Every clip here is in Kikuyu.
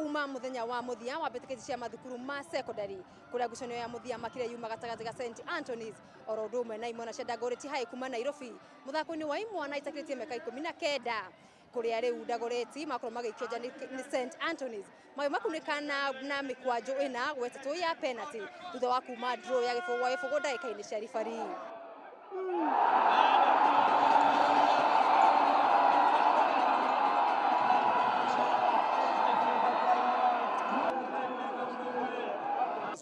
Uma muthenya wa muthia wa mbĩtĩkĩti cia mathukuru ma secondary kũrĩa ngucanio ya mũthia makĩria yuma gatagatĩ ga St Anthony's oro ũndũ ũmwe na imwana cia Dagoretti High kuma Nairobi mũthako-inĩ wa imwana itakĩrĩtie mĩaka 19 kũrĩa rĩu Dagoretti makorwo magĩikio nja nĩ St Anthony's magĩmakunĩka na mĩkwanjũ ĩna gwa ĩtatũ ya penalty thutha wa kuma draw ya gĩbũgũ gwa gĩbũgũ ndagĩka-inĩ cia ribari.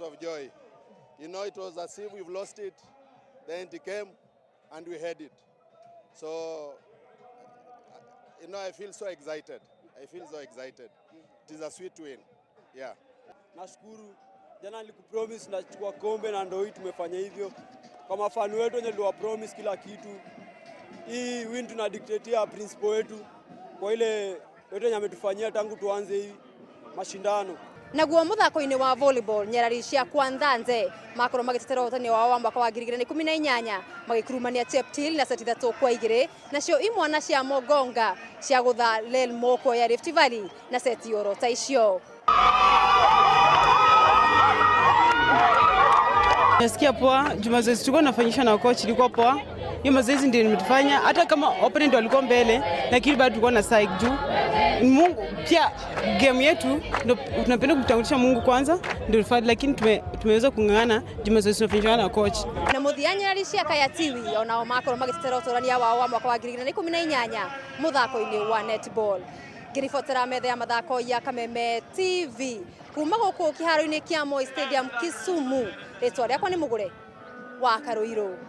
Of joy. You know, it was as if we've lost it, then it came and we had it. So, you know, I feel so excited. I feel so excited. It is a sweet win. Yeah. Nashukuru jana nilikupromise nachukua kombe na ndio hii tumefanya hivyo. Kwa mafans wetu wenye tuliwa promise kila kitu. Hii win tuna dedicatea principal wetu kwa ile yote yenye ametufanyia tangu tuanze hii mashindano. Naguo muthako-inĩ wa volleyball nyarari cia Kwanthanze makorwo magĩtetera ũhotani wao wa mwaka wa 2018 magĩkurumania Cheptil na seti 3-2, nacio imwana cia Mogonga cia gũtha Lelmo ya Rift Valley na seti oro ta icio. Nasikia poa juu mazoezi tulikuwa nafanyisha na coach ilikuwa poa. Hiyo mazoezi ndio nimetufanya hata kama opponent walikuwa mbele, lakini bado tulikuwa na psych juu Mungu pia game yetu ndio tunapenda kumtangulisha Mungu kwanza ndio tufanye, lakini tumeweza kung'ang'ana juu mazoezi tunafanyishwa na coach. Na mũthia nyarari cia Kayatiwi onao makorwo magĩtetera ũtũrania wao wa mwaka wa 2018 mũthako-inĩ wa netball. Ngĩribotera metha ya mathako ya Kameme TV kuma gũkũ kĩharo-inĩ kĩa Moi Stadium Kisumu, rĩtwa rĩakwa nĩ Mũgũre wa Karũirũ.